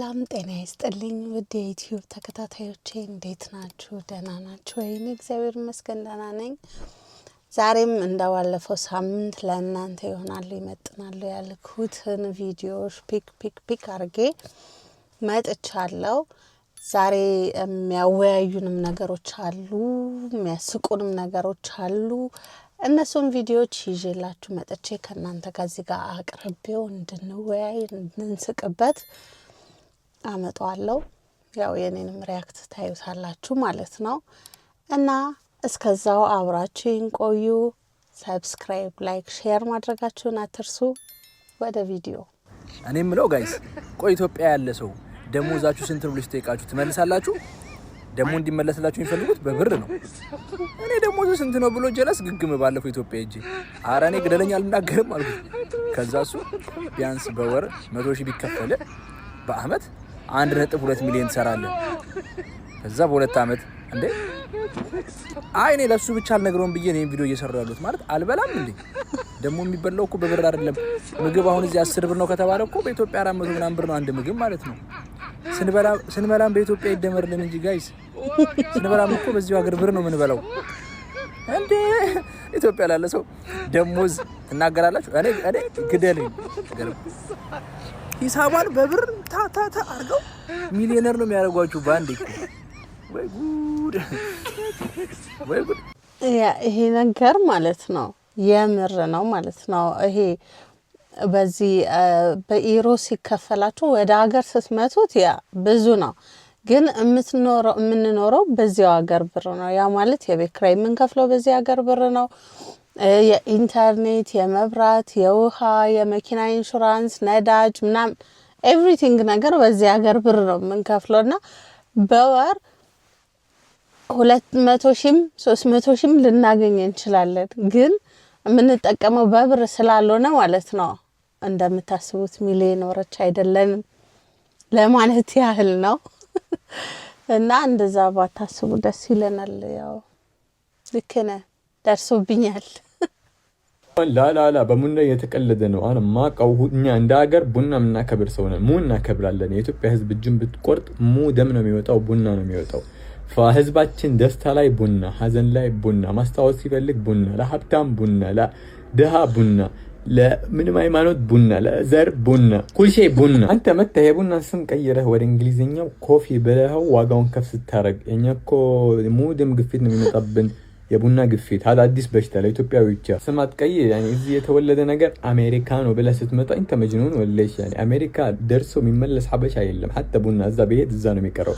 ሰላም ጤና ይስጥልኝ ውድ የዩቲዩብ ተከታታዮቼ፣ እንዴት ናችሁ? ደህና ናችሁ ወይ? እኔ እግዚአብሔር ይመስገን ደህና ነኝ። ዛሬም እንደባለፈው ሳምንት ለእናንተ ይሆናሉ፣ ይመጥናሉ ያልኩትን ቪዲዮዎች pick pick pick አድርጌ መጥቻለሁ። ዛሬ የሚያወያዩንም ነገሮች አሉ፣ የሚያስቁንም ነገሮች አሉ። እነሱን ቪዲዮዎች ይዤላችሁ መጥቼ ከእናንተ ከዚህ ጋር አቅርቤው እንድንወያይ፣ እንድንስቅበት አመጣዋለሁ። ያው የኔንም react ታዩታላችሁ ማለት ነው። እና እስከዛው አብራችሁን ቆዩ። Subscribe፣ like፣ share ማድረጋችሁን አትርሱ። ወደ ቪዲዮ። እኔ የምለው guys፣ ቆይ ኢትዮጵያ ያለ ሰው ደሞዛችሁ ስንት ነው ብሎ ሲጠይቃችሁ ትመልሳላችሁ? ደግሞ እንዲመለስላችሁ የሚፈልጉት በብር ነው። እኔ ደሞዝ ስንት ነው ብሎ ጀለስ ግግም። ባለፈው ኢትዮጵያ ሄጄ ኧረ እኔ ግደለኝ አልናገርም አልኩት። ከዛ እሱ ቢያንስ በወር 100,000 ቢከፈል በአመት 1.2 ሚሊዮን ትሰራለህ። ከዛ በ2 አመት እንዴ፣ አይ እኔ ለሱ ብቻ አልነግረውም ብዬ ነው ቪዲዮ እየሰራሁ ያሉት። ማለት አልበላም እንዴ? ደግሞ የሚበላው እኮ በብር አይደለም። ምግብ አሁን እዚህ 10 ብር ነው ከተባለ እኮ በኢትዮጵያ 400 ምናምን ብር ነው አንድ ምግብ ማለት ነው። ስንበላም በኢትዮጵያ ይደመርልን እንጂ guys፣ ስንበላም እኮ በዚሁ ሀገር ብር ነው የምንበላው። እንዴ፣ ኢትዮጵያ ላለ ሰው ደሞዝ ትናገራላችሁ? እኔ ግደልኝ። ሂሳቧን በብር ታታታ አድርገው ሚሊዮነር ነው የሚያደርጓችሁ በአንድ እኮ። ወይ ጉድ፣ ወይ ጉድ! ይሄ ነገር ማለት ነው የምር ነው ማለት ነው። ይሄ በዚህ በኢሮ ሲከፈላችሁ ወደ ሀገር ስትመቱት ያ ብዙ ነው፣ ግን የምንኖረው በዚያው ሀገር ብር ነው። ያ ማለት የቤት ኪራይ የምንከፍለው በዚህ ሀገር ብር ነው። የኢንተርኔት፣ የመብራት፣ የውሃ፣ የመኪና ኢንሹራንስ፣ ነዳጅ ምናምን everything ነገር በዚህ ሀገር ብር ነው የምንከፍለው እና በወር 200,000ም 300,000ም ልናገኝ እንችላለን። ግን የምንጠቀመው በብር ስላልሆነ ማለት ነው እንደምታስቡት ሚሊዮነሮች አይደለንም ለማለት ያህል ነው። እና እንደዛ ባታስቡ ደስ ይለናል። ያው ልክ ነህ፣ ደርሶብኛል። لا لا لا፣ በቡና እየተቀለደ ነው። አሁን ማቀው እኛ እንደ ሀገር ቡና የምናከብር ሰው ነን። ሙ እናከብራለን። የኢትዮጵያ ሕዝብ እጅን ብትቆርጥ ሙ ደም ነው የሚወጣው፣ ቡና ነው የሚወጣው። ህዝባችን ደስታ ላይ ቡና፣ ሀዘን ላይ ቡና፣ ማስታወስ ሲፈልግ ቡና፣ ለሀብታም ቡና፣ ለድሃ ቡና፣ ለምንም ሃይማኖት ቡና፣ ለዘር ቡና፣ كل شيء ቡና። አንተ መተህ የቡናን ስም ቀይረህ ወደ እንግሊዝኛው coffee ብለኸው ዋጋውን ከፍ ስታደርግ እኛ እኮ ሙ ደም ግፊት ነው የሚመጣብን። የቡና ግፊት هذا አዲስ በሽታ ለኢትዮጵያዊ ብቻ። ስም አትቀይር። يعني እዚህ የተወለደ ነገር አሜሪካ ነው ብለህ ስትመጣ انت مجنون ولا ايش؟ يعني አሜሪካ ደርሶ የሚመለስ ሀበሻ የለም። حتى ቡና እዛ ብሄድ እዛ ነው የሚቀረው።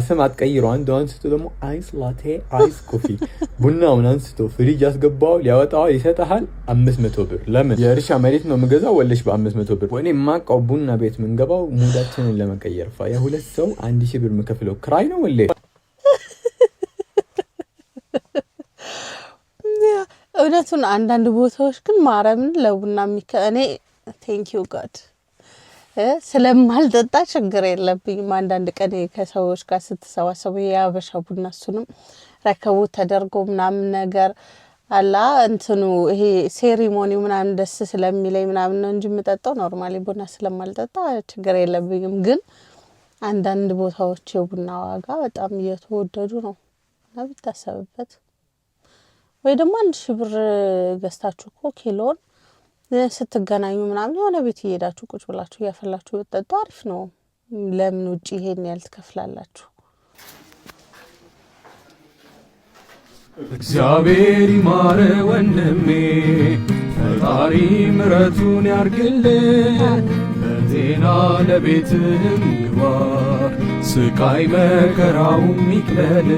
ስም አትቀይሩ። አንዱ አንስቶ ደግሞ ice latte፣ ice coffee፣ ቡናውን አንስቶ ፍሪጅ ያስገባው ሊያወጣው ይሰጠሃል 500 ብር። ለምን የእርሻ መሬት ነው የምገዛው ወለሽ በ500 ብር? እኔ የማውቀው ቡና ቤት የምንገባው mood ኣችንን ለመቀየር የሁለት ሰው 1,000 ብር የምከፍለው ክራይ ነው ወሌ? እውነቱን አንዳንድ ቦታዎች ግን ማርያምን ለቡና የሚከ እኔ thank you God ስለማልጠጣ ችግር የለብኝም። አንዳንድ ቀን ከሰዎች ጋር ስትሰባሰቡ የሀበሻ ቡና እሱንም ረከቦት ተደርጎ ምናምን ነገር አላ እንትኑ ይሄ ceremony ው ምናምን ደስ ስለሚለኝ ምናምን ነው እንጂ የምጠጣው normally ቡና ስለማልጠጣ ችግር የለብኝም። ግን አንዳንድ ቦታዎች የቡና ዋጋ በጣም እየተወደዱ ነው እና ቢታሰብበት፣ ወይ ደግሞ 1,000 ብር ገዝታችሁ እኮ ኪሎን ስትገናኙ ምናምን የሆነ ቤት እየሄዳችሁ ቁጭ ብላችሁ እያፈላችሁ ብትጠጡ አሪፍ ነው። ለምን ውጭ ይሄን ያህል ትከፍላላችሁ? እግዚአብሔር ይማረ ወንድሜ፣ ፈጣሪ ምሕረቱን ያርግልህ፣ በጤና ለቤትህም ግባ፣ ስቃይ መከራውም ይቅለል።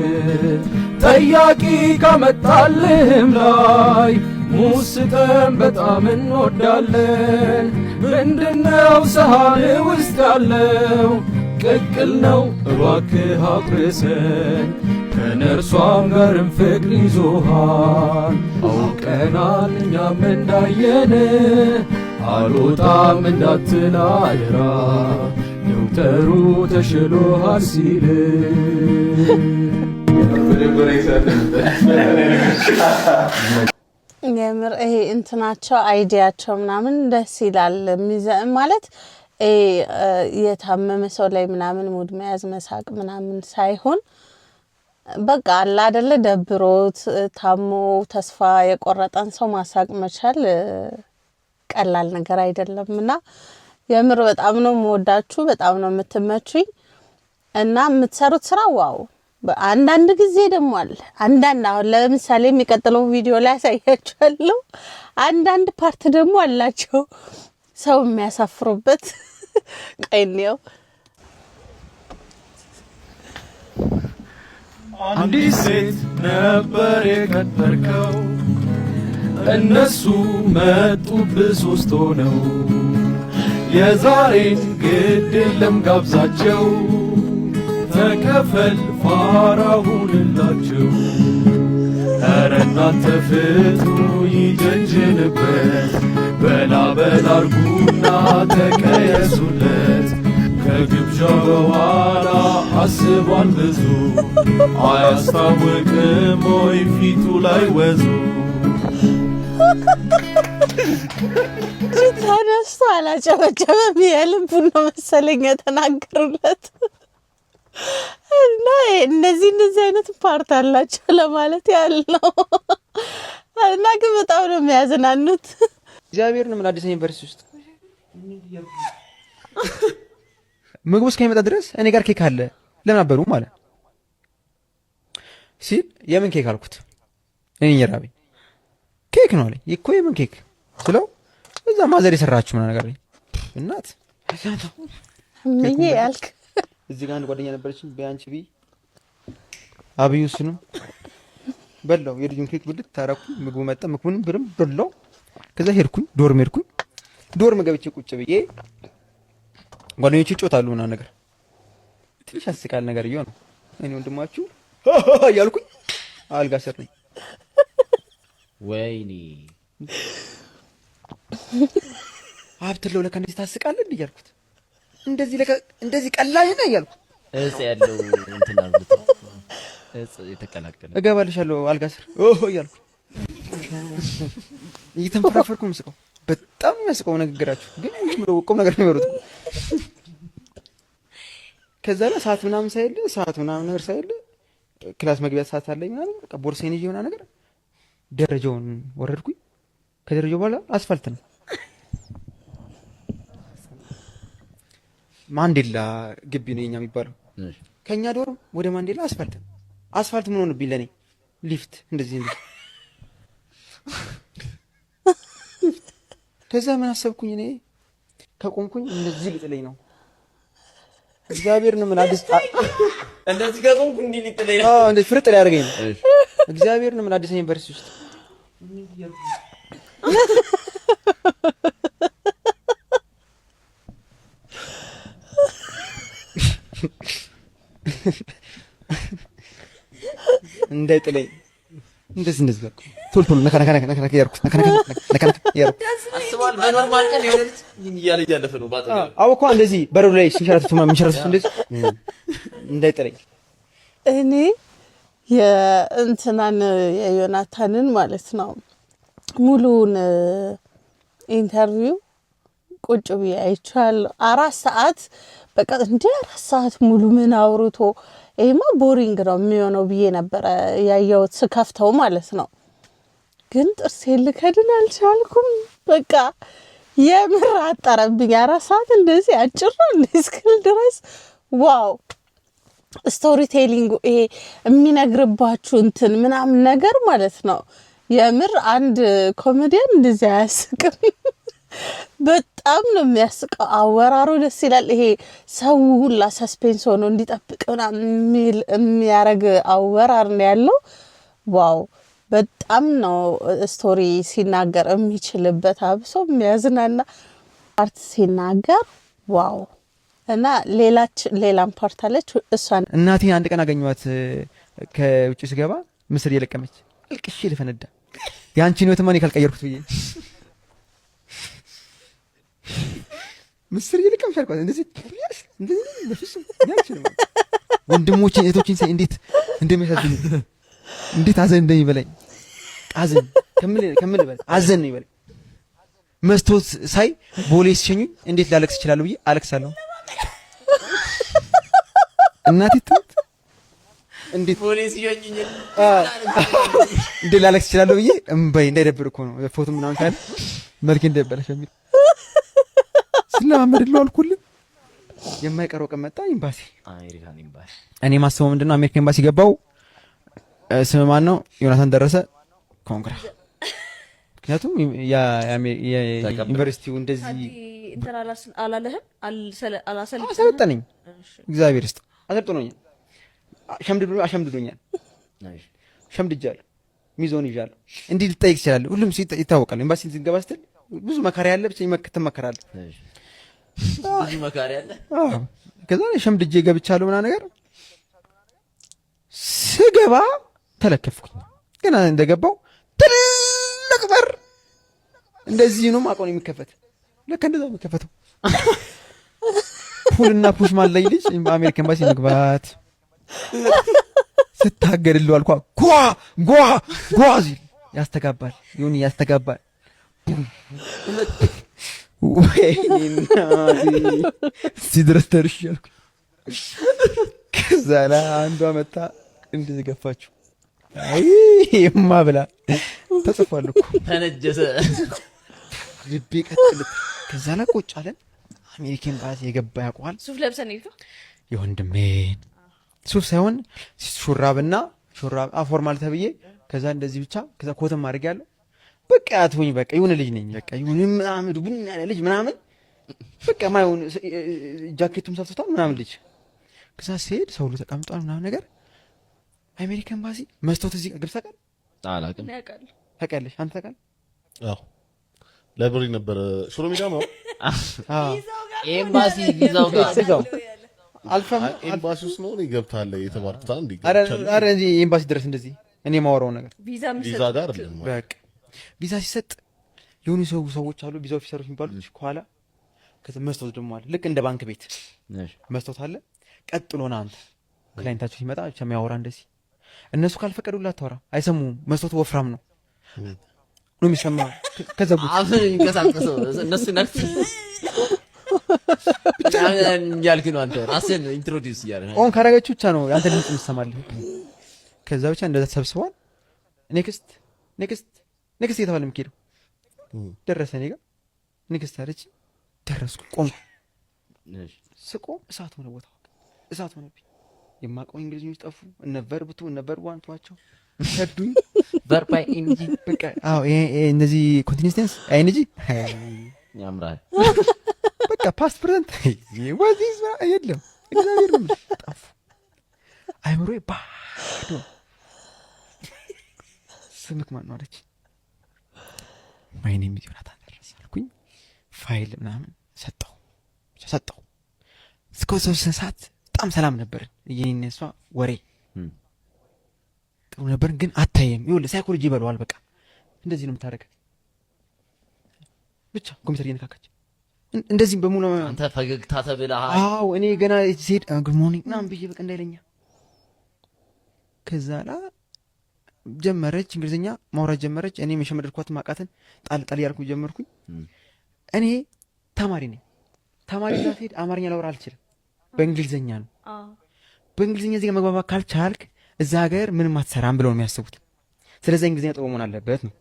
ጠያቂ ካመጣልህም ላይ ሙስጠን በጣም እንወዳለን። ምንድነው ሰሃን ውስጥ ያለው? ቅቅል ነው፣ እባክህ አቁርሰን። ከነርሷም ጋርም ፍቅር ይዞሃል አውቀናል እኛም እንዳየን። አልወጣም እንዳትል አደራ፣ ዶክተሩ ተሽሎሃል ሲል። የምር ይሄ እንትናቸው idea ኣቸው ምናምን ደስ ይላል። ማለት የታመመ ሰው ላይ ምናምን mood መያዝ መሳቅ ምናምን ሳይሆን በቃ አለ አይደለ ደብሮት ታሞ ተስፋ የቆረጠን ሰው ማሳቅ መቻል ቀላል ነገር አይደለም። እና የምር በጣም ነው የምወዳችሁ፣ በጣም ነው የምትመቹኝ እና የምትሰሩት ስራ wow። አንዳንድ ጊዜ ደግሞ አለ አንዳንድ አሁን ለምሳሌ የሚቀጥለው ቪዲዮ ላይ ያሳያችኋለሁ። አንዳንድ part ደግሞ አላቸው ሰው የሚያሳፍሩበት። ቀይኔው አንዲት ሴት ነበር የቀጠርከው፣ እነሱ መጡብህ ሶስት ሆነው። የዛሬን ግድ የለም ጋብዛቸው፣ ተከፈል ፋራ ሁንላቸው። ኧረ እናንተ ፍቱ ይጀንጅንበት፣ በላ በላ አርጉና ተቀየሱለት። ከግብዣ በኋላ አስቧል ብዙ፣ አያስታውቅም ወይ ፊቱ ላይ ወዙ? ተነስቶ አላጨበጨበም። የልቡን ነው መሰለኝ የተናገሩለት። እና እነዚህ አይነት part አላቸው ለማለት ያህል ነው። እና ግን በጣም ነው የሚያዝናኑት። እግዚአብሔርን ምን አዲስ ዩኒቨርሲቲ ውስጥ ምግቡ እስከሚመጣ ድረስ እኔ ጋር ኬክ አለ ለምን አበሉም አለ ሲል፣ የምን ኬክ አልኩት። እኔ ራበኝ። ኬክ ነው አለኝ። እኮ የምን ኬክ ስለው እዛ mother የሰራችሁ ምናምን ነገር አለኝ። እናት ምዬ ያልክ። እዚህ ጋር አንድ ጓደኛ ነበረችኝ፣ በአንቺ ብይ አብዩ እሱንም በላው። የልጁን ኬክ ብልት ታረኩኝ። ምግቡ መጣ፣ ምግቡንም ብርም በላው። ከዛ ሄድኩኝ dorm ሄድኩኝ። Dorm ገብቼ ቁጭ ብዬ ጓደኞቼ ይጮታሉ ምናምን ነገር፣ ትንሽ ያስቃል ነገር እየሆነ ነው። እኔ ወንድማችሁ እያልኩኝ አልጋ ስር ነኝ። ወይኔ! ሀብትለው ለካ እንደዚህ ታስቃለህ እንዴ እያልኩት፣ እንደዚህ ለካ እንደዚህ ቀላል ነህ እያልኩ። እጽ ያለው እንትን አርጉት፣ እጽ የተቀላቀለ። እገባልሻለሁ አልጋ ስር ኦ እያልኩ እየተንፈራፈርኩ ነው የምስቀው። በጣም የሚያስቀው ንግግራችሁ ግን ዝም ብሎ ቁም ነገር ነው የሚወሩት። ከዛ ላይ ሰዓት ምናምን ሳይል፣ ሰዓት ምናምን ነገር ሳይል class መግቢያ ሰዓት አለኝ ምናምን፣ በቃ ቦርሳዬን ይዤ ምናምን ነገር ደረጃውን ወረድኩኝ። ከደረጃው በኋላ አስፋልት ነው። ማንዴላ ግቢ ነው የኛ የሚባለው። ከኛ dorm ወደ ማንዴላ አስፋልት ነው። አስፋልት ምን ሆነብኝ ለኔ? ሊፍት እንደዚህ እንደዚህ። ከዛ ምን አሰብኩኝ፣ እኔ ከቆምኩኝ እንደዚህ ሊጥለኝ ነው። እግዚአብሔርን ምን አዲስ እንደዚህ ከቆምኩ እንዲህ ሊጥለኝ ነው። አዎ፣ እንደዚህ ፍርጥ ሊያደርገኝ ነው። እግዚአብሔርን ምን አዲስ ዩኒቨርሲቲ ውስጥ እንዳይጥለኝ እንደዚህ እንደዚህ በቃ ቶሎ ቶሎ ነካ ነካ ነካ ነካ እያደረኩት፣ ነካ ነካ ነካ ነካ እያደረኩት። አስበዋል። በ normal ቀን የሆነ ልጅ እያለ እያለፈ ነው ባጠገብ። አዎ እኮ እንደዚህ በረዶ ላይ ሲንሸራተቱ ምናምን የሚንሸራተቱት እንደዚህ እንዳይጥለኝ። እኔ የእንትናን የዮናታንን ማለት ነው ሙሉውን interview ቁጭ ብዬ አይቼዋለሁ። 4 ሰዓት በቃ እንደ 4 ሰዓት ሙሉ ምን አውርቶ ይሄማ boring ነው የሚሆነው ብዬ ነበረ ያየሁት ስከፍተው ማለት ነው። ግን ጥርሴን ልከድን አልቻልኩም። በቃ የምር አጠረብኝ። 4 ሰዓት እንደዚህ አጭር ነው እንዴ እስክል ድረስ wow፣ storytelling ይሄ የሚነግርባችሁ እንትን ምናምን ነገር ማለት ነው። የምር አንድ ኮሜዲያን እንደዚህ አያስቅም። በጣም ነው የሚያስቀው። አወራሩ ደስ ይላል። ይሄ ሰው ሁላ suspense ሆኖ እንዲጠብቅ ምናምን የሚያረግ አወራር ነው ያለው። Wow፣ በጣም ነው story ሲናገር የሚችልበት፣ አብሶ የሚያዝናና part ሲናገር wow። እና ሌላች ሌላም part አለች እሷን እናቴን አንድ ቀን አገኘኋት ከውጭ ስገባ ምስር እየለቀመች፣ አልቅሼ ልፈነዳ፣ የአንቺን ህይወትማ እኔ ካልቀየርኩት ብዬ፣ ምስር እየለቀምሽ አልኳት። እንደዚህ እንደዚህ በፍጹም እኔ አልችልም። ወንድሞችን እህቶችን ሳይ እንዴት እንደሚያሳዝኑ፣ እንዴት አዘን እንደሚበላኝ፣ አዘን ከምል በላይ አዘን ነው ይበላኝ። መስታወት ሳይ ቦሌ ሲሸኙኝ እንዴት ላለቅስ እችላለሁ ብዬ አለቅሳለሁ። እናቴ ትሙት እንዴት ቦሌ ሲሸኙኝ እንዴት ላለቅስ እችላለሁ ብዬ እምባዬ እንዳይደብር እኮ ነው፣ ፎቶ ምናምን ካለ መልኬ እንዳይበላሽ የሚል ስለማመድለው አልኩልህ። የማይቀረው ቀን መጣ። ኤምባሲ አሜሪካን ኤምባሲ። እኔ ማስበው ምንድነው፣ አሜሪካ ኤምባሲ ገባው። ስም ማን ነው? ዮናታን ደረሰ። Congra። ምክንያቱም ዩኒቨርሲቲው እንደዚህ እንትን አላለህም? አላሰለጠንህም? አሰለጠነኝ። እግዚአብሔር ይስጥ፣ አሰልጥኖኛል። ሸምድዶ አሸምድዶኛል። ሸምድጃለሁ። ሚዞን ይዣለሁ። እንዲህ ልጠይቅ እችላለሁ። ሁሉም ይታወቃል። ኤምባሲ ስትገባ ስትል ብዙ መካሪ ያለ ብቻ ትመከራለህ። ብዙ መካሪ አለ። አዎ። ከዛ ሸምድጄ ገብቻለሁ ምናምን ነገር ስገባ ተለከፍኩኝ። ገና እንደገባው ትልቅ በር እንደዚህ ነው ማቆን የሚከፈት፣ ልክ እንደዛ ነው የሚከፈተው። Pull ና push ማለይ ልጅ በአሜሪካ ኤምባሲ መግባት ስታገድልው አልኳ። ጓ ጓ ጓ ሲል ያስተጋባል፣ ይሁን ያስተጋባል። ወይኔ እናቴ፣ እዚህ ድረስ ደርሼ አልኩ። ከዛ ላይ አንዷ መታ እንደዚህ ገፋችሁ። አይ እማ ብላ ተጽፏል እኮ። ተነጀሰ። ልቤ ቀጥል። ከዛ ላይ ቁጭ አለን። አሜሪካ ኤምባሲ የገባ ያውቀዋል። ሱፍ ለብሰን ነው የሄድከው? የወንድሜን ሱፍ ሳይሆን ሹራብና ሹራብ formal ተብዬ ከዛ እንደዚህ ብቻ፣ ከዛ ኮትም አድርጌያለሁ። በቃ አትሁኝ፣ በቃ የሆነ ልጅ ነኝ፣ በቃ የሆነ ምናምን ቡና ያለ ልጅ ምናምን፣ በቃ ማይሆን ጃኬቱም ሰፍቶታል ምናምን ልጅ። ከዛ ስሄድ ሰው ሁሉ ተቀምጧል ምናምን ነገር። አሜሪካ ኤምባሲ መስታወት እዚህ ጋር ገብተህ ታውቃለህ? አላውቅም። እኔ አውቃለሁ። ታውቂያለሽ? አንተ ታውቃለህ? አዎ፣ library ነበረ ሽሮ ሜዳ ነው። አዎ። ኤምባሲ ቪዛው ጋር። እዛው አልፈም ኤምባሲ ውስጥ ነው እኔ ገብተሃል የተባልኩት አንዴ ኧረ ገብቻለሁ። ኧረ እዚህ ኤምባሲ ድረስ እንደዚህ እኔ የማወራው ነገር ቪዛ ቪዛ ጋር አይደለም። በቃ ቪዛ ሲሰጥ የሆኑ ሰዎች አሉ፣ ቪዛ officer ኦች የሚባሉት ከኋላ። ከዛ መስታወት ደግሞ አለ፣ ልክ እንደ ባንክ ቤት መስታወት አለ። ቀጥሎ ና አንተ፣ client ኣቸው ሲመጣ ብቻ የሚያወራ እንደዚህ፣ እነሱ ካልፈቀዱልህ አታወራም፣ አይሰሙም። መስታወቱ ወፍራም ነው ነው የሚሰማ ከዘጉት። አፍን የሚንቀሳቀሰው እነሱ ነክት እያልክ ነው፣ አንተ ራስህን introduce እያደረግህ On ካረገችው ብቻ ነው አንተ ድምጽ የሚሰማልህ። ከዛ ብቻ እንደዛ ተሰብስቧል። Next, next, next እየተባለ የሚሄደው ደረሰ እኔ ጋር። Next አለች፣ ደረስኩ፣ ቆምኩ። ስቆም እሳት ሆነ ቦታው፣ እሳት ሆነብኝ። የማውቀው እንግሊዝኞች ጠፉ። እነ verb two፣ እነ verb one ተዋቸው፣ ከዱኝ። Verb ing። በቃ አዎ፣ ይሄ እነዚህ continuous tense ing። ያምራል። በቃ past present was is የለም። እግዚአብሔር ነው የምልህ፣ ጠፉ። አይምሮዬ ባዶ። ስምክ ማን ነው አለች። My name is ዮናታን ደረሰ አልኩኝ። ፋይል ምናምን ሰጠው፣ ብቻ ሰጠው። እስከ ተወሰነ ሰዓት በጣም ሰላም ነበርን። የኔና እሷ ወሬ ጥሩ ነበርን፣ ግን አታየም። ይኸውልህ ሳይኮሎጂ ይበለዋል። በቃ እንደዚህ ነው የምታደርገው። ብቻ ኮምፒውተር እየነካካች እንደዚህም በሙሉ። አንተ ፈገግታ ተብለሃል። አዎ፣ እኔ ገና ሲሄድ good morning ምናምን ብዬ በቃ እንዳይለኛ። ከዛ ላ ጀመረች፣ እንግሊዝኛ ማውራት ጀመረች። እኔም የሸመደድኳት ማቃትን ጣል ጣል እያልኩ ጀመርኩኝ። እኔ ተማሪ ነኝ። ተማሪ ጋር ስሄድ አማርኛ ላወራ አልችልም። በእንግሊዝኛ ነው። በእንግሊዝኛ እዚህ ጋር መግባባት ካልቻልክ እዛ ሀገር ምንም አትሰራም ብለው ነው የሚያስቡት። ስለዚህ እንግሊዝኛ ጥሩ መሆን አለበት ነው።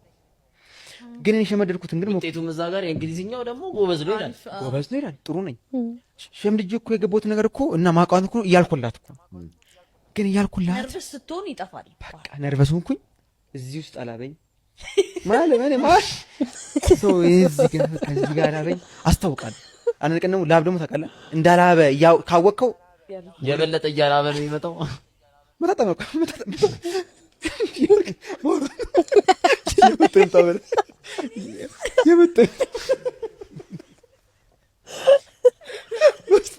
ግን እኔ የሸመደድኩትን ግን ውጤቱም እዛ ጋር የእንግሊዝኛው ደግሞ ጎበዝ ነው ይላል። ጎበዝ ነው ይላል። ጥሩ ነኝ። ሸምድጄ እኮ የገባሁት ነገር እኮ እና ማቋን እኮ እያልኩላት እኮ፣ ግን እያልኩላት Nervous ስትሆን ይጠፋል። በቃ nervous ሆንኩኝ። እዚህ ውስጥ አላበኝ ማለት እኔ ማለት ሰው እዚህ ጋር፣ በቃ እዚህ ጋር አላበኝ አስታውቃለሁ። አንድ ቀን ደግሞ ላብ ደግሞ ታውቃለህ እንዳላበ ያው ካወቅከው የበለጠ እያላበ ነው የሚመጣው። መታጠብ ነው፣ መታጠብ የመጣ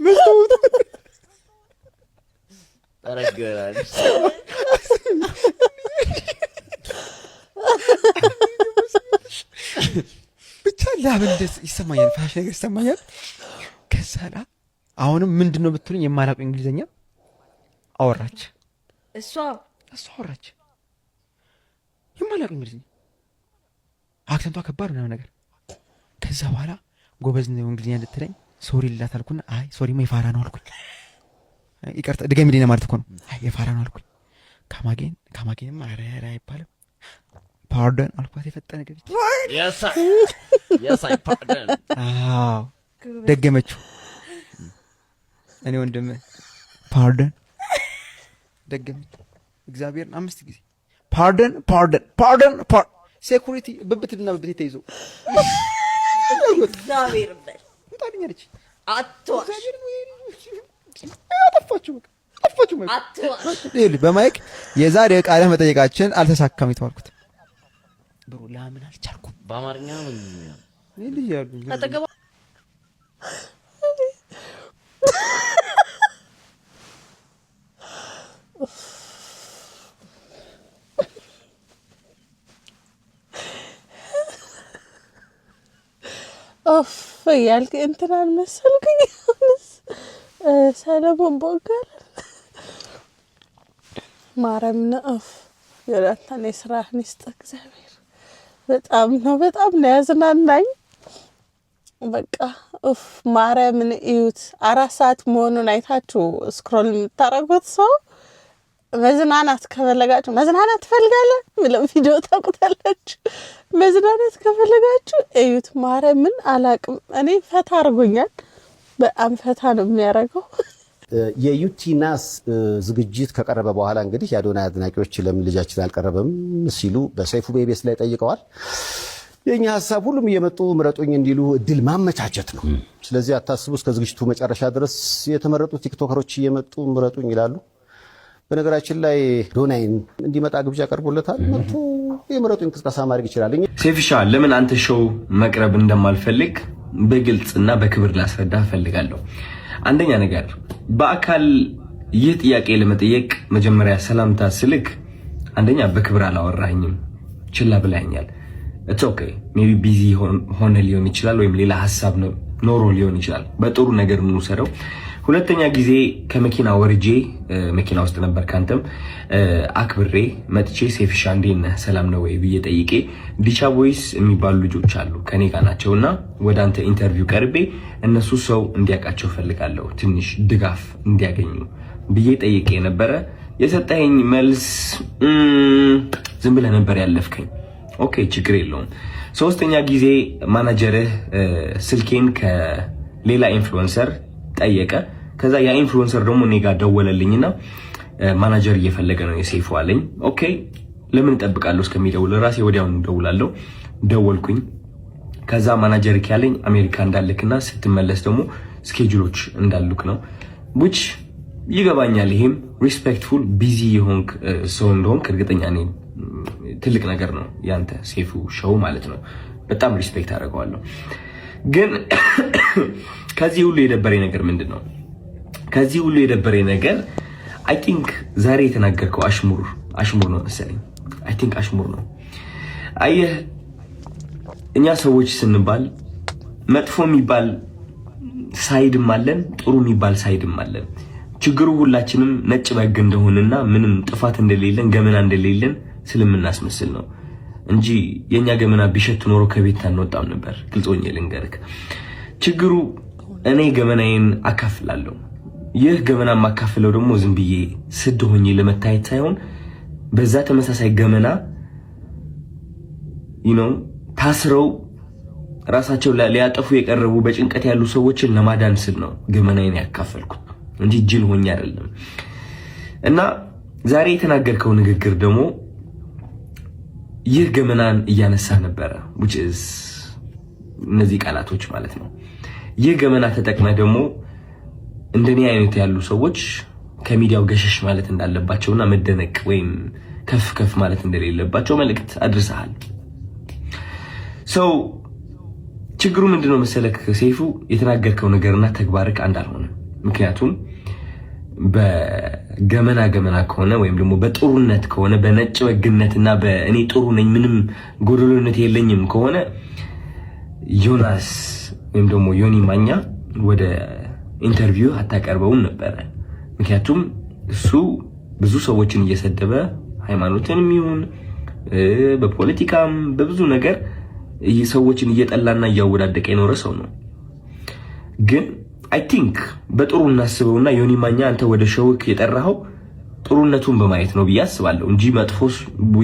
መስታወቱ ጠረገራል። ብቻ ላብ እንደስ ይሰማኛል፣ ፈሳሽ ነገር ይሰማኛል። ከዛ ላ አሁንም ምንድን ነው ብትሉኝ የማላውቀው እንግሊዝኛ አወራች። እሷ? እሷ አወራች የማላውቀው እንግሊዝኛ፣ accent ቷ ከባድ ምናምን ነገር። ከዛ በኋላ ጎበዝ ነው እንግሊዝኛ እንድትለኝ sorry ልላት አልኩና አይ sorry ማ የፋራ ነው አልኩኝ። ይቅርታ ድገሚልኝ ማለት እኮ ነው። አይ የፋራ ነው አልኩኝ። Come again, come again ም ኧረ ኧረ አይባልም። Pardon አልኳት የፈጠነ ገብቼ። Yes, I pardon. አዎ ደገመችው። እኔ ወንድም pardon ደገመችው። እግዚአብሔርን አምስት ጊዜ pardon, pardon, pardon. Security ብብትና ብብቴ ተይዞ እግዚአብሔር በል። ውጣልኝ አለች። አትዋሽ። አጠፋችሁ፣ በቃ አጠፋችሁ። Mic አትዋሽ። ይኸውልህ በ mic የዛሬ ቃለ መጠየቃችን አልተሳካም የተባልኩት bro ላምን አልቻልኩም። በአማርኛ ነው በእንግሊዝኛ? እኔ ልጅ ያሉኝ አጠገቧ ኦፍ እያልክ እንትናን መሰልኩኝ። አሁንስ ሰለሞን ቦጋለ ማርያምን ኦፍ ዮናታን የስራህን ይስጥህ እግዚአብሔር። በጣም ነው በጣም ነው ያዝናናኝ። በቃ ኡፍ ማርያምን እዩት። 4 ሰዓት መሆኑን አይታችሁ scroll የምታደርጉት ሰው መዝናናት ከፈለጋችሁ፣ መዝናናት ትፈልጋለህ የሚለው ቪዲዮ ታውቁታላችሁ። መዝናናት ከፈለጋችሁ እዩት። ማርያምን አላቅም እኔ ፈታ አድርጎኛል። በጣም ፈታ ነው የሚያደርገው። የዩቲናስ ዝግጅት ከቀረበ በኋላ እንግዲህ የአዶናይ አድናቂዎች ለምን ልጃችን አልቀረበም ሲሉ በሰይፉ በኢቢኤስ ላይ ጠይቀዋል። የእኛ ሀሳብ ሁሉም እየመጡ ምረጡኝ እንዲሉ እድል ማመቻቸት ነው። ስለዚህ አታስቡ፣ እስከ ዝግጅቱ መጨረሻ ድረስ የተመረጡ ቲክቶከሮች እየመጡ ምረጡኝ ይላሉ። በነገራችን ላይ አዶናይን እንዲመጣ ግብዣ ቀርቦለታል። መጥቶ የምረጡኝ እንቅስቃሴ ማድረግ ይችላል። ሴፍሻ፣ ለምን አንተ show መቅረብ እንደማልፈልግ በግልጽና በክብር ላስረዳ እፈልጋለሁ። አንደኛ ነገር በአካል ይህ ጥያቄ ለመጠየቅ መጀመሪያ ሰላምታ ስልክ አንደኛ በክብር አላወራኝም፣ ችላ ብለኸኛል። It's okay, maybe busy ሆነ ሊሆን ይችላል፣ ወይም ሌላ ሀሳብ ኖሮ ሊሆን ይችላል። በጥሩ ነገር እንውሰደው። ሁለተኛ ጊዜ ከመኪና ወርጄ መኪና ውስጥ ነበር፣ ካንተም አክብሬ መጥቼ ሴፍሻ እንዴት ነህ ሰላም ነው ወይ ብዬ ጠይቄ ዲቻ ቦይስ የሚባሉ ልጆች አሉ ከኔ ጋር ናቸው እና ወደ አንተ interview ቀርቤ እነሱ ሰው እንዲያውቃቸው ፈልጋለሁ ትንሽ ድጋፍ እንዲያገኙ ብዬ ጠይቄ ነበረ። የሰጠኸኝ መልስ ዝም ብለህ ነበር ያለፍከኝ። Okay ችግር የለውም። ሶስተኛ ጊዜ ማናጀርህ ስልኬን ከሌላ influencer ጠየቀ። ከዛ ያ influencer ደግሞ እኔ ጋር ደወለልኝና ማናጀር እየፈለገ ነው የሰይፉ አለኝ። Okay ለምን እጠብቃለሁ እስከሚደውል ራሴ ወዲያውኑ እደውላለሁ። ደወልኩኝ። ከዛ ማናጀር ያለኝ አሜሪካ እንዳልክና ስትመለስ ደግሞ schedule ኦች እንዳሉክ ነው፣ which ይገባኛል። ይሄም respectful busy የሆንክ ሰው እንደሆንክ እርግጠኛ ነኝ። ትልቅ ነገር ነው ያንተ ሰይፉ show ማለት ነው። በጣም respect አደርገዋለሁ። ግን ከዚህ ሁሉ የደበረኝ ነገር ምንድን ነው? ከዚህ ሁሉ የደበረኝ ነገር I think ዛሬ የተናገርከው አሽሙር አሽሙር ነው መሰለኝ። I think አሽሙር ነው። አየህ እኛ ሰዎች ስንባል መጥፎ የሚባል side ም አለን፣ ጥሩ የሚባል side ም አለን። ችግሩ ሁላችንም ነጭ በግ እንደሆንና ምንም ጥፋት እንደሌለን ገመና እንደሌለን ስለምናስመስል ነው እንጂ የእኛ ገመና ቢሸት ኖሮ ከቤት አንወጣም ነበር። ግልጽ ሆኜ ልንገርክ፣ ችግሩ እኔ ገመናዬን አካፍላለሁ። ይህ ገመና የማካፍለው ደግሞ ዝም ብዬ ስድ ሆኜ ለመታየት ሳይሆን በዛ ተመሳሳይ ገመና ታስረው ራሳቸው ሊያጠፉ የቀረቡ በጭንቀት ያሉ ሰዎችን ለማዳን ስል ነው ገመናዬን ያካፈልኩት እንጂ ጅል ሆኜ አይደለም። እና ዛሬ የተናገርከው ንግግር ደግሞ ይህ ገመናን እያነሳ ነበረ፣ which is እነዚህ ቃላቶች ማለት ነው። ይህ ገመና ተጠቅመህ ደግሞ እንደኔ አይነት ያሉ ሰዎች ከሚዲያው ገሸሽ ማለት እንዳለባቸውና መደነቅ ወይም ከፍ ከፍ ማለት እንደሌለባቸው መልእክት አድርሰሃል። So ችግሩ ምንድነው መሰለክ ሰይፉ፣ የተናገርከው ነገርና ተግባርክ አንድ አልሆነም። ምክንያቱም በገመና ገመና ከሆነ ወይም ደግሞ በጥሩነት ከሆነ በነጭ በግነትና በእኔ ጥሩ ነኝ ምንም ጎደሎነት የለኝም ከሆነ ዮናስ ወይም ደግሞ ዮኒ ማኛ ወደ interview አታቀርበውም ነበረ። ምክንያቱም እሱ ብዙ ሰዎችን እየሰደበ ሃይማኖትንም ይሁን በፖለቲካም በብዙ ነገር ሰዎችን እየጠላና እያወዳደቀ የኖረ ሰው ነው። ግን I think በጥሩ እናስበውና ዮኒ ማኛ አንተ ወደ show ክ የጠራኸው ጥሩነቱን በማየት ነው ብዬ አስባለሁ እንጂ መጥፎ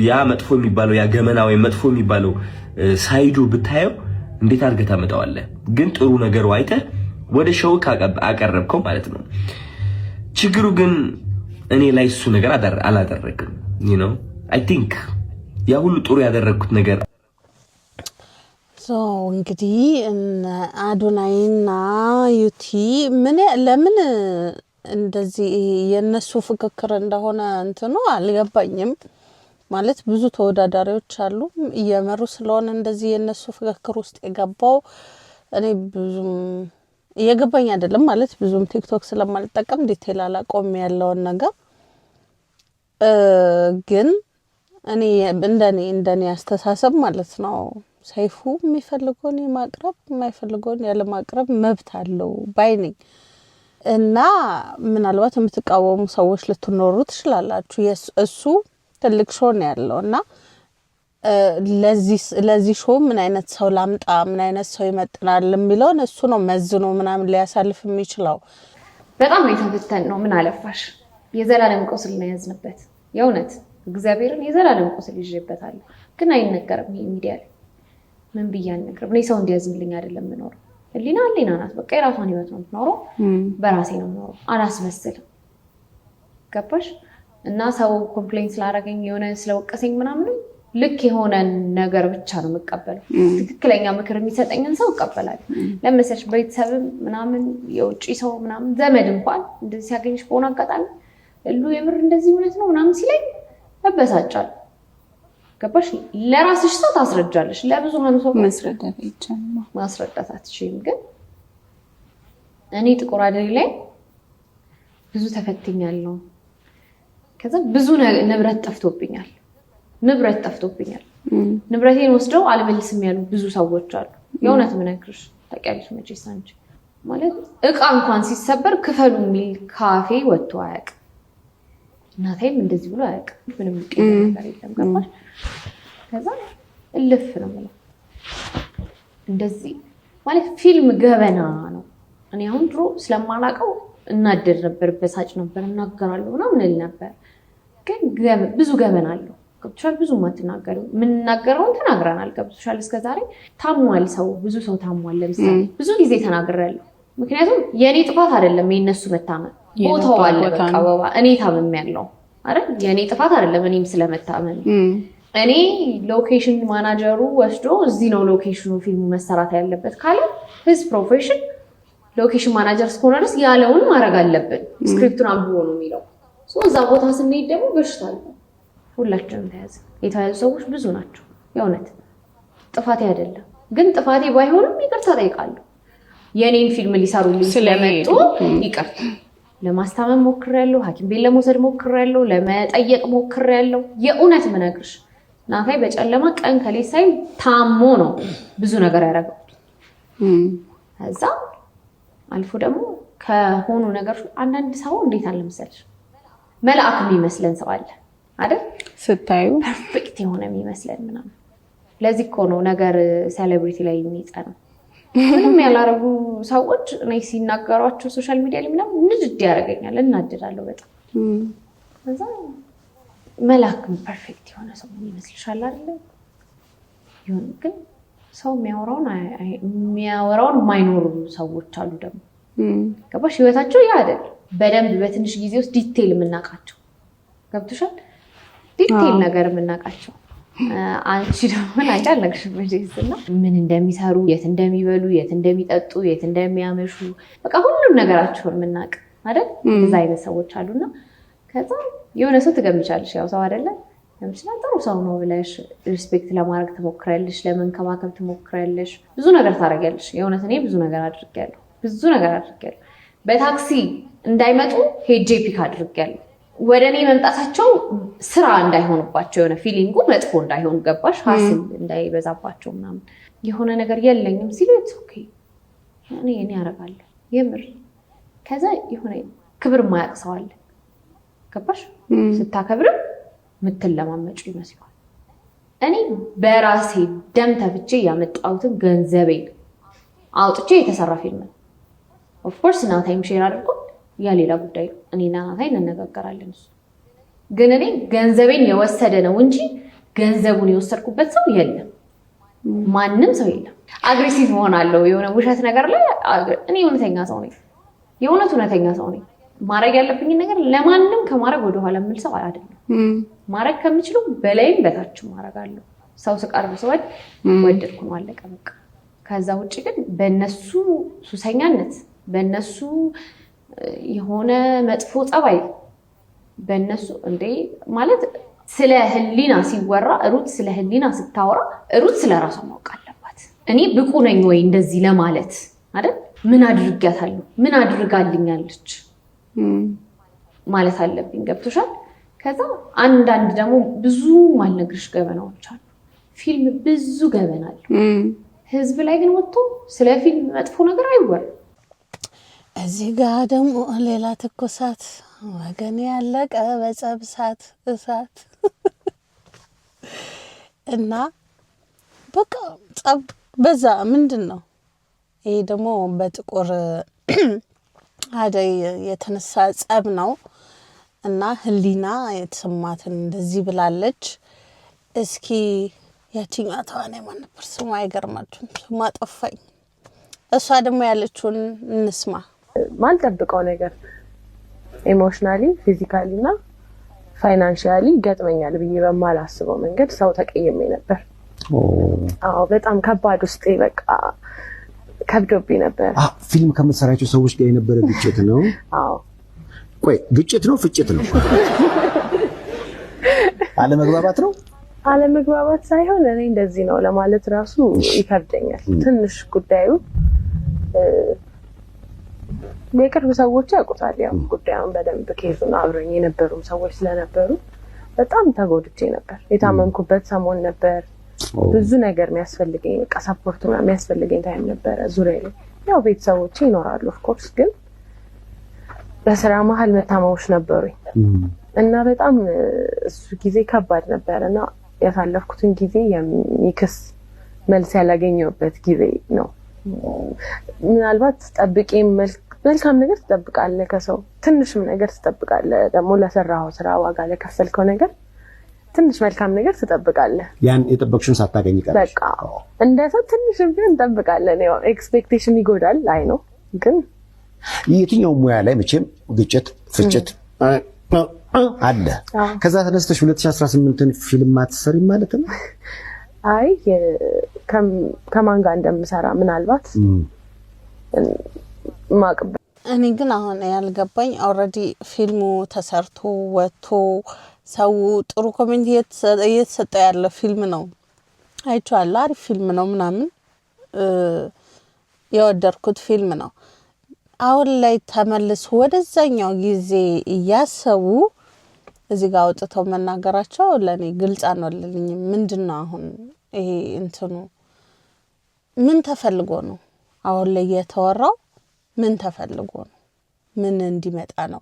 ያ መጥፎ የሚባለው ያ ገመና ወይም መጥፎ የሚባለው side ኡ ብታየው እንዴት አድርገህ ታመጣዋለህ? ግን ጥሩ ነገሩ አይተህ ወደ show ክ አቀረብከው ማለት ነው። ችግሩ ግን እኔ ላይ እሱ ነገር አላደረግም። I think ያ ሁሉ ጥሩ ያደረግኩት ነገር So እንግዲህ አዶናይና ዩቲ ምን ለምን እንደዚህ የእነሱ ፍክክር እንደሆነ እንትኑ አልገባኝም። ማለት ብዙ ተወዳዳሪዎች አሉ፣ እየመሩ ስለሆነ እንደዚህ የእነሱ ፍክክር ውስጥ የገባው እኔ ብዙም እየገባኝ አይደለም። ማለት ብዙም ቲክቶክ ስለማልጠቀም detail አላቆም ያለውን ነገር፣ ግን እኔ እንደኔ አስተሳሰብ ማለት ነው ሰይፉ የሚፈልገውን የማቅረብ የማይፈልገውን ያለማቅረብ መብት አለው ባይ ነኝ። እና ምናልባት የምትቃወሙ ሰዎች ልትኖሩ ትችላላችሁ። እሱ ትልቅ show ነው ያለው እና ለዚህ show ምን አይነት ሰው ላምጣ፣ ምን አይነት ሰው ይመጥናል የሚለውን እሱ ነው መዝኖ ምናምን ሊያሳልፍ የሚችለው። በጣም ነው የተፈተን ነው። ምን አለፋሽ የዘላለም ቁስል ነው የያዝንበት። የእውነት እግዚአብሔርን የዘላለም ቁስል ይዤበታለሁ። ግን አይነገርም። ይሄ ሚዲያ ላይ ምን ብዬ አልነግርም። እኔ ሰው እንዲያዝንልኝ አይደለም የምኖረው። ህሊና ህሊና ናት። በቃ የራሷን ህይወት ነው የምትኖረው። በራሴ ነው የምኖረው። አላስመስልም። ገባሽ? እና ሰው complain ስላደረገኝ የሆነ ስለወቀሰኝ ምናምንም ልክ የሆነ ነገር ብቻ ነው የምቀበለው። ትክክለኛ ምክር የሚሰጠኝን ሰው እቀበላለሁ። ለመሰለሽ ቤተሰብም ምናምን የውጭ ሰው ምናምን ዘመድ እንኳን እንደዚህ ሲያገኝሽ በሆነ አጋጣሚ እሉ የምር እንደዚህ እውነት ነው ምናምን ሲለኝ እበሳጫለሁ። ገባሽ? ለራስሽ ሰው ታስረጃለሽ፣ ለብዙሃኑ ሰው ማስረዳት አይቻልም። ማስረዳት አትችይም። ግን እኔ ጥቁር አደሬ ላይ ብዙ ተፈትኛለሁ። ከዛ ብዙ ንብረት ጠፍቶብኛል። ንብረት ጠፍቶብኛል። ንብረቴን ወስደው አልመልስም ያሉ ብዙ ሰዎች አሉ። የእውነት የምነግርሽ ታውቂያለሽ መቼስ አንቺ፣ ማለት እቃ እንኳን ሲሰበር ክፈሉ የሚል ካፌ ወጥቶ አያውቅም። እናቴም እንደዚህ ብሎ አያውቅም። ምንም የሚቀየር ነገር የለም። ገባሽ? ከዛ እልፍ ነው የምለው። እንደዚህ ማለት ፊልም ገበና ነው። እኔ አሁን ድሮ ስለማላውቀው እናደድ ነበር፣ በሳጭ ነበር፣ እናገራለሁ ምናምን እል ነበር። ግን ብዙ ገበና አለው። ገብቶሻል? ብዙ የማትናገሪው የምንናገረውን ተናግረናል። ገብቶሻል? እስከዛሬ ታሟል ሰው፣ ብዙ ሰው ታሟል። ለምሳሌ ብዙ ጊዜ ተናግሬያለሁ። ምክንያቱም የእኔ ጥፋት አይደለም የእነሱ መታመም፣ ቦታው አለ። በቃ ወባ እኔ ታምሜያለሁ አይደል? የእኔ ጥፋት አይደለም እኔም ስለመታመም። እኔ location manager ኡ ወስዶ እዚህ ነው location ኑ ፊልሙ መሰራት ያለበት ካለ his profession location manager እስከሆነ ድረስ ያለውን ማድረግ አለብን። Script ኡን አንብቦ ነው የሚለው። እዛ ቦታ ስንሄድ ደግሞ በሽታ አለ። ሁላችንም ተያዘ። የተያዙ ሰዎች ብዙ ናቸው። የእውነት ጥፋቴ አይደለም፣ ግን ጥፋቴ ባይሆንም ይቅርታ ጠይቃለሁ። የእኔን ፊልም ሊሰሩልኝ ስለመጡ ይቅርታ። ለማስታመም ሞክሬያለሁ፣ ሐኪም ቤት ለመውሰድ ሞክሬያለሁ፣ ለመጠየቅ ሞክሬያለሁ። የእውነት ምነግርሽ ናታይ በጨለማ ቀን ከሌት ሳይል ታሞ ነው ብዙ ነገር ያደረገው። ከዛ አልፎ ደግሞ ከሆኑ ነገሮች አንዳንድ ሰው እንዴት አለ መሰለሽ መልአክ የሚመስለን ሰው አለ አይደል? ስታዩ Perfect የሆነ የሚመስለን ምናምን። ለዚህ እኮ ነው ነገር celebrity ላይ የሚጸናው። ምንም ያላረጉ ሰዎች እኔ ሲናገሯቸው social media ላይ ምናምን ንድድ ያደርገኛል፣ እናድዳለሁ በጣም። ከዛ መልአክ perfect የሆነ ሰው ይመስልሻል አይደለ? ይሁን ግን ሰው የሚያወራውን የማይኖሩ ሰዎች አሉ ደግሞ፣ ገባሽ? ህይወታቸው ያ አይደለም። በደንብ በትንሽ ጊዜ ውስጥ detail የምናውቃቸው፣ ገብቶሻል? Detail ነገር የምናውቃቸው፣ አንቺ ደግሞ አንቺ አልነግርሽም መቼስ እና ምን እንደሚሰሩ፣ የት እንደሚበሉ፣ የት እንደሚጠጡ፣ የት እንደሚያመሹ፣ በቃ ሁሉም ነገራቸውን የምናውቅ አይደል? እዛ አይነት ሰዎች አሉና ከዛ የሆነ ሰው ትገምቻለሽ። ያው ሰው አይደለ ገምችና ጥሩ ሰው ነው ብለሽ respect ለማድረግ ትሞክሪያለሽ፣ ለመንከባከብ ትሞክሪያለሽ፣ ብዙ ነገር ታደርጊያለሽ። የእውነት እኔ ብዙ ነገር አድርጌያለሁ፣ ብዙ ነገር አድርጌያለሁ። በታክሲ እንዳይመጡ ሄጄ pick አድርጌያለሁ። ወደ እኔ መምጣታቸው ስራ እንዳይሆንባቸው፣ የሆነ feeling ኡ መጥፎ እንዳይሆን፣ ገባሽ? Hassle እንዳይበዛባቸው ምናምን፣ የሆነ ነገር የለኝም ሲሉ okay እኔ ያደርጋለሁ የምር። ከዛ የሆነ ክብር የማያውቅ ሰው አለ፣ ገባሽ? ስታከብርም የምትለማመጩ ይመስለዋል። እኔ በራሴ ደም ተፍቼ ያመጣሁትን ገንዘቤን አውጥቼ የተሰራ ፊልም ነው። Of course ናታይም share አድርጎ ያ ሌላ ጉዳይ ነው። እኔና ናታይ እንነጋገራለን። እሱ ግን እኔ ገንዘቤን የወሰደ ነው እንጂ ገንዘቡን የወሰድኩበት ሰው የለም። ማንም ሰው የለም። Aggressive እሆናለሁ የሆነ ውሸት ነገር ላይ። እኔ እውነተኛ ሰው ነኝ። የእውነት እውነተኛ ሰው ነኝ። ማድረግ ያለብኝን ነገር ለማንም ከማድረግ ወደኋላ የምል ሰው አይደለም። ማድረግ ከምችለው በላይም በታችም አደርጋለሁ። ሰው ስቀርብ ስወድ ወደድኩ ነው፣ አለቀ በቃ። ከዛ ውጭ ግን በእነሱ ሱሰኛነት፣ በእነሱ የሆነ መጥፎ ጸባይ፣ በእነሱ እንዴ ማለት ስለ ህሊና ሲወራ፣ ሩት ስለ ህሊና ስታወራ ሩት ስለ ራሷ ማወቅ አለባት። እኔ ብቁ ነኝ ወይ እንደዚህ ለማለት አይደል? ምን አድርጊያታለሁ? ምን አድርጋልኛለች ማለት አለብኝ። ገብቶሻል? ከዛ አንዳንድ ደግሞ ብዙ ማልነግርሽ ገበናዎች አሉ። ፊልም ብዙ ገበና አለው። ህዝብ ላይ ግን ወጥቶ ስለ ፊልም መጥፎ ነገር አይወራም። እዚህ ጋ ደግሞ ሌላ ትኩሳት፣ ወገን ያለቀ በጸብ እሳት እሳት እና በቃ ጸብ በዛ። ምንድን ነው ይሄ ደግሞ? በጥቁር አደይ የተነሳ ጸብ ነው እና ህሊና የተሰማትን እንደዚህ ብላለች። እስኪ ያቺኛዋ ተዋናይ ማን ነበር ስሟ? አይገርማችሁም? ስሟ ጠፋኝ። እሷ ደግሞ ያለችውን እንስማ። ማልጠብቀው ነገር emotionally፣ physically እና financially ይገጥመኛል ብዬ በማላስበው መንገድ ሰው ተቀይሜ ነበር። አዎ፣ በጣም ከባድ፣ ውስጤ በቃ ከብዶብኝ ነበር። ፊልም ከምትሰራቸው ሰዎች ጋር የነበረ ግጭት ነው? አዎ። ቆይ፣ ግጭት ነው ፍጭት ነው? አለመግባባት ነው? አለመግባባት ሳይሆን እኔ እንደዚህ ነው ለማለት ራሱ ይከብደኛል። ትንሽ ጉዳዩ የቅርብ ሰዎች ያውቁታል። ያው ጉዳዩን በደንብ case ኡን አብረኝ የነበሩም ሰዎች ስለነበሩ በጣም ተጎድቼ ነበር። የታመምኩበት ሰሞን ነበር። ብዙ ነገር የሚያስፈልገኝ፣ በቃ support ምናምን የሚያስፈልገኝ time ነበረ። ዙሪያ ላይ ያው ቤተሰቦቼ ይኖራሉ of course፣ ግን በስራ መሀል መታመሞች ነበሩኝ እና በጣም እሱ ጊዜ ከባድ ነበር እና ያሳለፍኩትን ጊዜ የሚክስ መልስ ያላገኘሁበት ጊዜ ነው። ምናልባት ጠብቄ መልካም ነገር ትጠብቃለህ ከሰው፣ ትንሽም ነገር ትጠብቃለህ። ደግሞ ለሰራኸው ስራ ዋጋ ለከፈልከው ነገር ትንሽ መልካም ነገር ትጠብቃለህ። ያን የጠበቅሽውን ሳታገኝ ቀረሽ። በቃ እንደ ሰው ትንሽም ቢሆን እንጠብቃለን። ያው expectation ይጎዳል፣ I know፣ ግን የትኛው ሙያ ላይ መቼም ግጭት፣ ፍጭት አለ። ከዛ ተነስተሽ 2018ን ፊልም አትሰሪም ማለት ነው? አይ፣ ከማን ጋር እንደምሰራ ምናልባት ማቅበት እኔ ግን አሁን ያልገባኝ already ፊልሙ ተሰርቶ ወጥቶ ሰው ጥሩ comment እየተሰጠ ያለ ፊልም ነው። አይቼዋለሁ። አሪፍ ፊልም ነው ምናምን፣ የወደድኩት ፊልም ነው። አሁን ላይ ተመልሶ ወደዛኛው ጊዜ እያሰቡ እዚህ ጋር አውጥተው መናገራቸው ለእኔ ግልጽ አልሆነልኝም። ምንድን ነው አሁን ይሄ እንትኑ? ምን ተፈልጎ ነው አሁን ላይ የተወራው? ምን ተፈልጎ ነው? ምን እንዲመጣ ነው?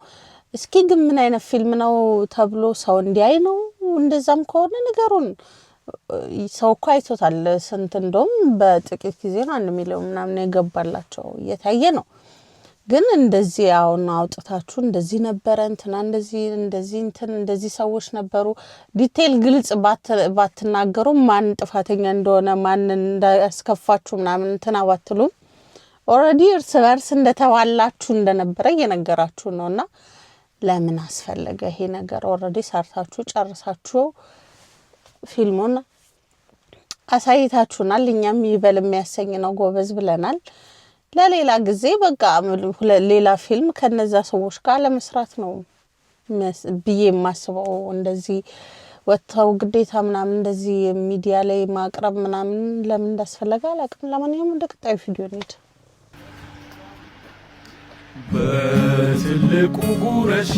እስኪ ግን ምን አይነት ፊልም ነው ተብሎ ሰው እንዲያይ ነው? እንደዛም ከሆነ ንገሩን። ሰው እኮ አይቶታል። ስንት እንደውም በጥቂት ጊዜ ነው 1 ሚሊዮን ምናምን የገባላቸው፣ እየታየ ነው። ግን እንደዚህ አሁን አውጥታችሁ እንደዚህ ነበረ፣ እንትና እንደዚህ እንደዚህ እንትን እንደዚህ ሰዎች ነበሩ፣ detail ግልጽ ባትናገሩም፣ ማን ጥፋተኛ እንደሆነ፣ ማን እንዳያስከፋችሁ ምናምን እንትና ባትሉም already እርስ በርስ እንደተባላችሁ እንደነበረ እየነገራችሁ ነው። እና ለምን አስፈለገ ይሄ ነገር? Already ሰርታችሁ ጨርሳችሁ ፊልሙን አሳይታችሁናል። እኛም ይበል የሚያሰኝ ነው፣ ጎበዝ ብለናል። ለሌላ ጊዜ በቃ ሌላ ፊልም ከነዛ ሰዎች ጋር ለመስራት ነው ብዬ የማስበው። እንደዚህ ወጥተው ግዴታ ምናምን እንደዚህ ሚዲያ ላይ ማቅረብ ምናምን ለምን እንዳስፈለገ አላውቅም። ለማንኛውም ወደ ቀጣዩ ቪዲዮ እንሂድ። በትልቁ ጉረሺ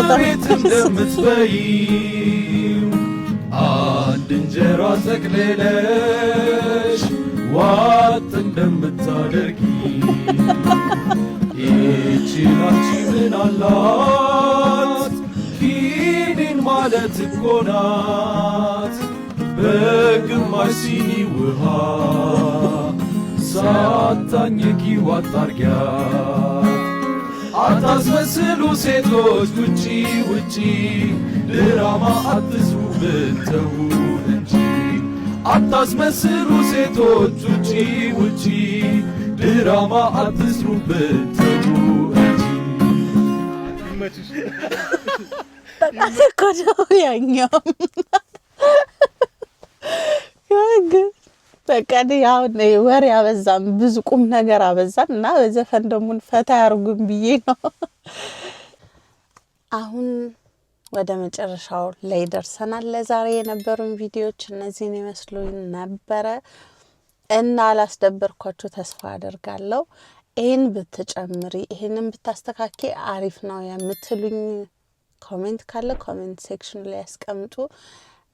እቤት እንደምትበይው አንድ እንጀራ ጠቅልለሽ ዋጥ እንደምታደርጊ ይቺ ምን አላት ኪኒን ማለት እኮ ናት። በግማሽ ሲኒ ውሃ ሳታኝኪ ዋጥ አርጊያት። አታስመስሉ ሴቶች፣ ውጪ ውጪ፣ ድራማ አትስሩብን ተው እንጂ። አታስመስሉ ሴቶች፣ ውጪ ውጪ፣ ድራማ አትስሩብን ተው እንጂ። በጣም እኮ ነው ያኛው። ግን በቃ እኔ አሁን ወሬ አበዛን፣ ብዙ ቁም ነገር አበዛን እና በዘፈን ደግሞ ፈታ ያርጉን ብዬ ነው። አሁን ወደ መጨረሻው ላይ ደርሰናል። ለዛሬ የነበሩን ቪዲዮዎች እነዚህን ይመስሉ ነበረ እና አላስደበርኳችሁ ተስፋ አደርጋለሁ። ይህን ብትጨምሪ፣ ይህንን ብታስተካኪ አሪፍ ነው የምትሉኝ comment ካለ comment section ላይ ያስቀምጡ።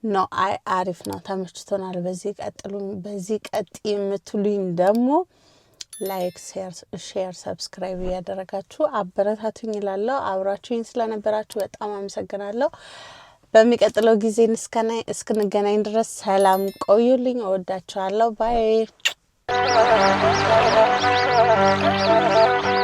No፣ አይ አሪፍ ነው፣ ተመችቶናል፣ በዚህ ቀጥሉ፣ በዚህ ቀጥ የምትሉኝ ደግሞ like፣ share፣ subscribe እያደረጋችሁ አበረታቱኝ እላለሁ። አብራችሁኝ ስለነበራችሁ በጣም አመሰግናለሁ። በሚቀጥለው ጊዜ እስክንገናኝ ድረስ ሰላም ቆዩልኝ። እወዳችኋለሁ። Bye.